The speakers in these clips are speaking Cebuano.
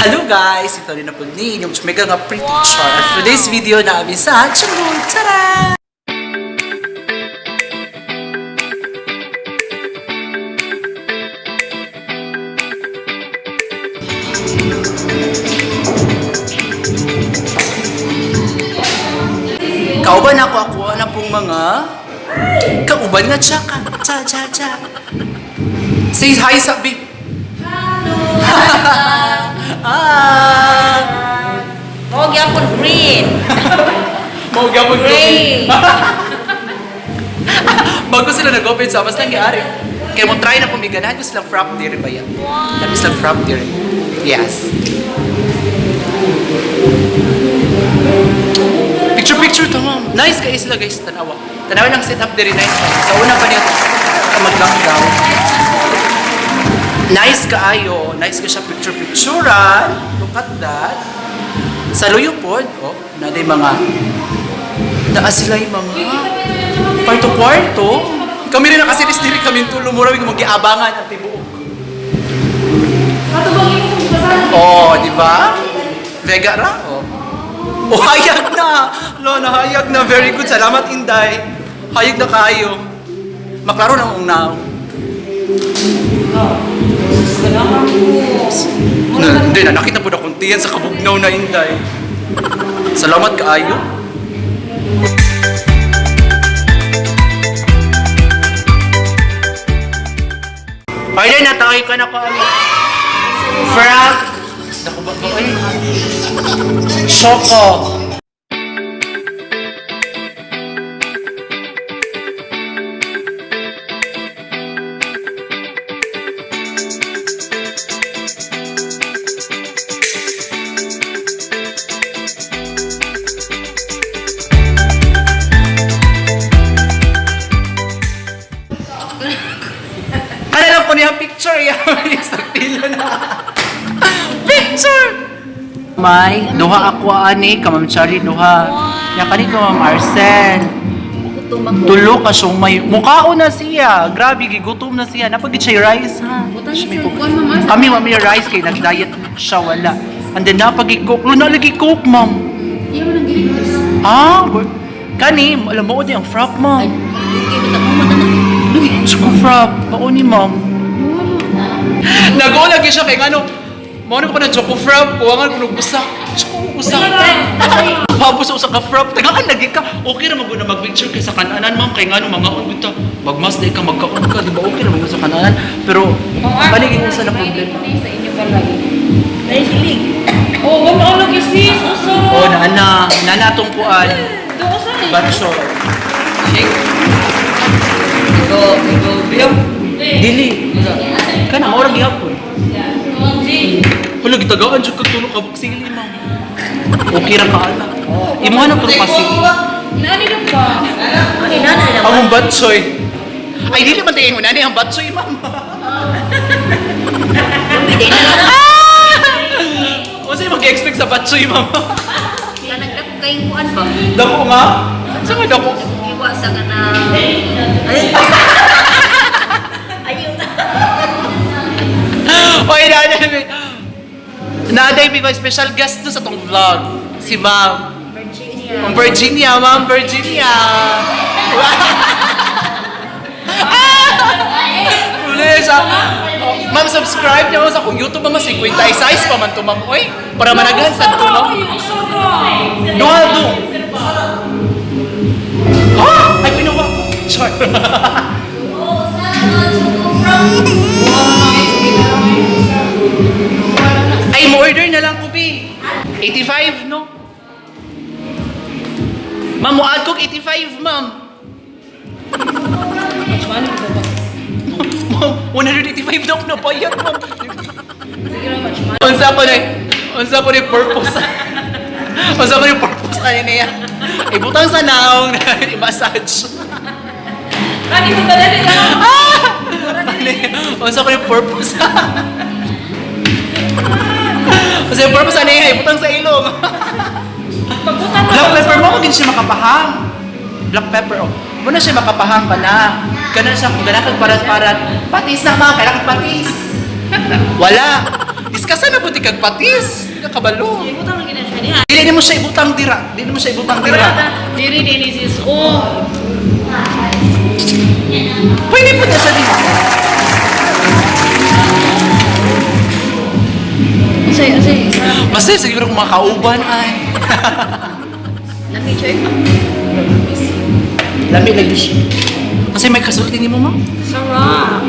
Hello guys! Ito rin na po ni inyong mega nga pretty char. At for today's video na kami sa Cebu. Tara! Kauban ako, ako na pong mga kauban nga tsaka. Cha cha cha. Say hi sa big. Ah! Mao gyapon green. Mao gyapon Green. Bago sila nag-open sa mas nangyari. Kaya mo try na pumiganahan ko silang frap diri ba yan? Wow. Silang frap diri. Yes. Picture picture to, ma'am. Nice kayo sila guys, tanawa. Tanawa lang set up diri, nice kayo. Sa una pa niya ka mag-lockdown. Nice kaayo. Nice ka siya picture picturean. Look at that. Sa luyo pod, oh, na day mga naa sila yung mga kwarto-kwarto. Kami rin nakasiris diri kami tulo mura mig magiabangan ang tibuok. Oh, di ba? Vega ra. Oh. Oh, hayag na. Lo, nahayag na. Very good. Salamat, Inday. Hayag na kayo. Maklaro na ang naong. Na, hindi na, nakita po na kuntiyan sa kabugnaw na Inday. Salamat kaayo. Ay, na, natangay ka na ko. Ano. Frank! Naku ba ba? Ay. Shoko! Ano lang po niya picture yan. Sa pila na. Picture! May, duha ako ani, ka Ma'am Charlie, duha. Ya kani ka Ma'am Arcel. Gutom ako. Tulo ka siyang may mukhaon na siya. Grabe gigutom na siya. Napagid siya rice ha. Butan Siya may siya, cook. kuwan, Ma'am Arcel. Kami wa may rice kay nag-diet siya wala. And then napagi coke. Luna lagi coke, ma'am. Iya man ang giligos. Ah, kani, alam mo di ang frap, Ay, ma'am. okay ba mo man na. Choco frap, mao ni ma'am. Nag-o lagi siya kay ngano. Mao na ko na choco frap, kuha nga kuno usa. Choco usa. Hapos sa usa ka frap, tagaan lagi ka. Okay ra maguna mag-picture kay sa kananan, ma'am, kay ngano mga on bitaw. Magmas di ka magkaon ka, di ba okay ra maguna sa kananan. Pero balik yung usa na problema. Sa inyo pa lagi. Ay, hilig. Oh, wala lagi sis. Usa. Oh, naana, naana atong kuan. Do usa ni. Batso. Shake. Ikaw, ikaw, biyam. Dili. Kana mao ra gihapon. Hala gitagaan jud kag tulo ka buksili, ma'am. Okay ra ka ana. Imo na tulo ka sili. Nani na ba? Ay, nanay na. Among batsoy. Ay, dili man tayo nani ang batsoy, ma'am. Hindi na lang. Unsa yung mag-expect sa batsoy, ma'am? Kanagda ko kayong kuan ba? Dako nga. Sa nga dako? Iwa sa ka na. Ay. Ayun. Oy, nanay. Naday mi ko special guest to sa tong vlog. Si ma'am. Virginia. Ma'am Virginia, Ma'am Virginia. Uli siya. Ma'am, subscribe niyo sa akong YouTube, ma'am. 56 pa man to, ma'am. Oy, para managhan sa to, ma'am. Ay, usa ra. Duha do. Ah! Ay, pinuha ko. Char. Ay, mo-order na lang ko, B. 85, no? Ma'am, mo-add ko 85, ma'am. Ma'am, 185 daw na bayad, ma'am. Unsa ko na, unsa ko na yung purpose. Unsa ko na yung purpose ani niya. Ibutang sa naong na i-massage. Kani mo dali lang. Ah! Unsa ko yung purpose. Unsa yung purpose ani niya, ibutang sa ilong. Pagbutan na. Black pepper mo gid siya makapahang. Black pepper oh. Mo na siya makapahang ka na. Ganan siya kung gana kag parat-parat. Patis na ma, kailangan patis. Wala. Iskasa na puti kag patis. Di ka kabalo. Ibutang lagi na siya niya. Dili nimo siya ibutang dira. Dili mo siya ibutang dira. Diri ni sis. Oh. Pwede po na siya dito. Usay, usay. Basta siguro kung makauban ay. Lami, Choy. Lami lagi siya. Kasi may kasulti nimo, ma'am. Sarap.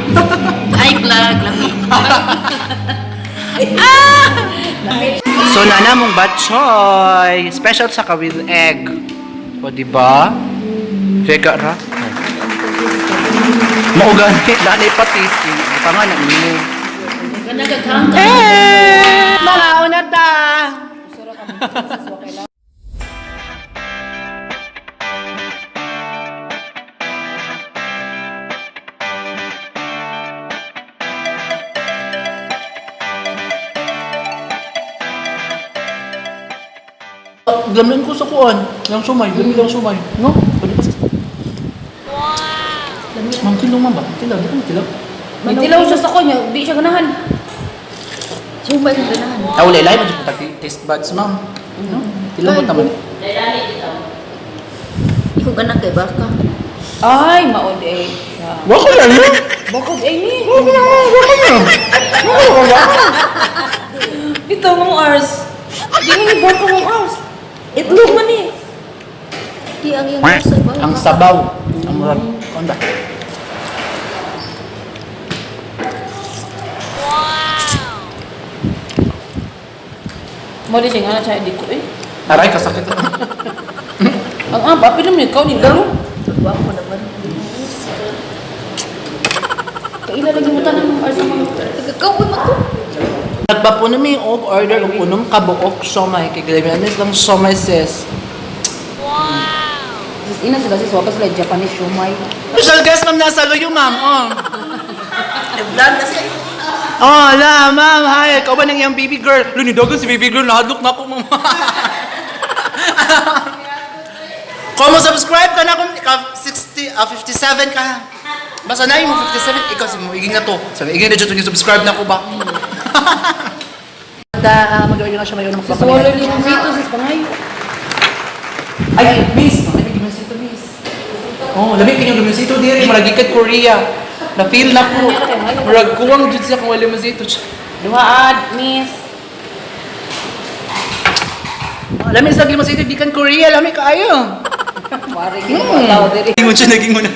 Ay, vlog. Lami. So nana mong batchoy, special sa ka with egg. O di ba? Vega ra. Mao gani lanay patis pangan na nimo. Nagagkang ka. Eh, mga ta. Glamin ko sa kuan, lang sumay, dami lang sumay, no? Pwede pa sa. Wow. Ma'am, tilaw ma'am ba? Tilaw, di ko tilaw. May tilaw siya sa kanya, di siya ganahan. Sumay kang ganahan. Ah, wala lahi mo jud taste buds, ma'am. No? Tilaw mo taman. Ikaw ganang kay baka. Ay, maod eh. Wa ko na yun. Bakog eh ni. Wa ko na, wa ko na. Wa ko na. Bitaw mong ours. Di mo ni baka mong ours. Itlog man eh. Di ang iyong sabaw. Ang sabaw. Ang murag. Konda. Mo di siya nga na siya di ko eh. Aray, kasakit. Ang ang papi naman ikaw ni galo. Gwapo naman. Kaila lagi mo tanan mong ours ang mga. Nagkakaw mo to. Nagpapo na may og order og unom ka buok siomay kay galamianis lang siomay sis. Sis ina sila sis wakas sila Japanese shumai. Special guest ma'am nasa luyo ma'am. Oh. Nag-vlog na siya. Oh, la ma'am, hi. Ikaw ba nang iyang baby girl? Lunidogon si baby girl, nahadlok na ako ma'am. Kung mo subscribe ka na kung ka 60 57 ka. Basta na yung 57 ikaw si mo iging na to. Sabi iging na jud yung subscribe na ko ba. Da mag-order na siya mayon Sis wala limang sito sis pangayo. Ay, miss, lami limoncito, miss. Oh, lami kanyang limoncito diri, murag gikan Korea. Na feel na ko. Murag kuwang jud siya kung wala limoncito. Duhaad miss. Lami sa limoncito gikan Korea, lami kaayo. Pare gid mo tao diri. Ingon siya naging una.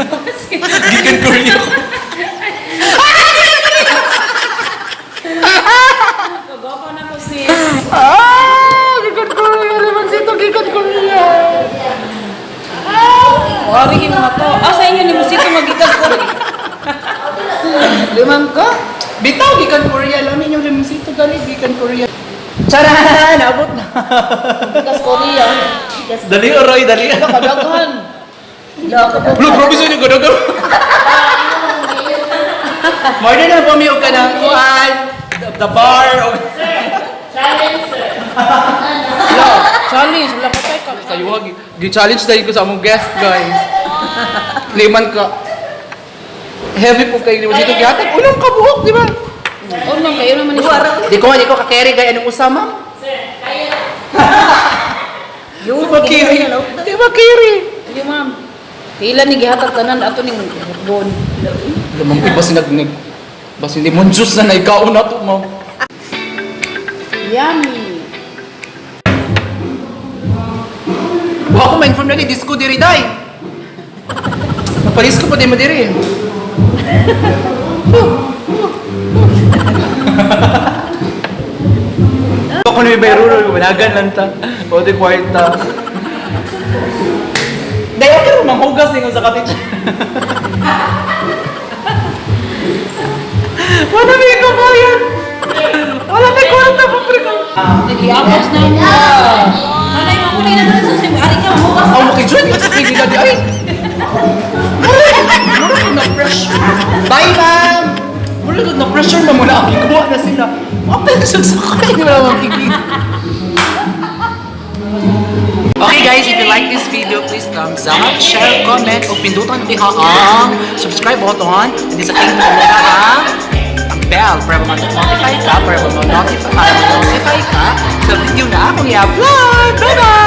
Gikan Korea ko. Kagwapo na ko sis. Ah, gikan Korea, limoncito gikan Korea. Pare gid mo to. Ah sa inyo ni musito magikas ko. Limang ka? Bitaw gikan Korea, lami yung limoncito gani gikan Korea. Charan, abot na. Gikas Korea. Dali oray, dali. Kadaghan. Bro, grabe sa inyo, gadagan. More na pumiyog ka ng kuan, the bar. Challenge wala pa tayo ka. Sa iyo, gi-challenge tayo ko sa among guest, guys. Liman ka. Heavy po kayo lima dito. Gihatag, unang kabuhok, di ba? Oh man kayo naman ni siya. Di ko ka-carry gaya anong usama. Sir, kaya. Di ba carry? Di ba carry? Di ma'am. Kaila ni gihatag tanan ato ning gon. Lamang iba sinag nag basin lemon juice na naikaon na to, ma'am. Yummy. Wa ko ma-inform na ni disco diri day. Napalis ko pa di mo diri. Ako na may bayro, managan lang ta. O di kwarta. Dahil ka rin manghugas ninyo sa katit. Wala may kabayan. Wala may kwarta pa pre ko. Nagiapos na mo. Nanay mo na dito sa ari ka mo. Ako makijoin ka sa kaibigan di ay. Mura na pressure. Bye, ma'am. Mura na pressure ma'am wala akong kuha na sila. Mapel siya sa akin wala makikita. Okay guys, if you like this video, please thumbs up, share, comment, o pindutan diha ang subscribe button. Hindi sa tingin mo ang bell para ma-notify ka, para ma-notify akong i-upload. Bye-bye!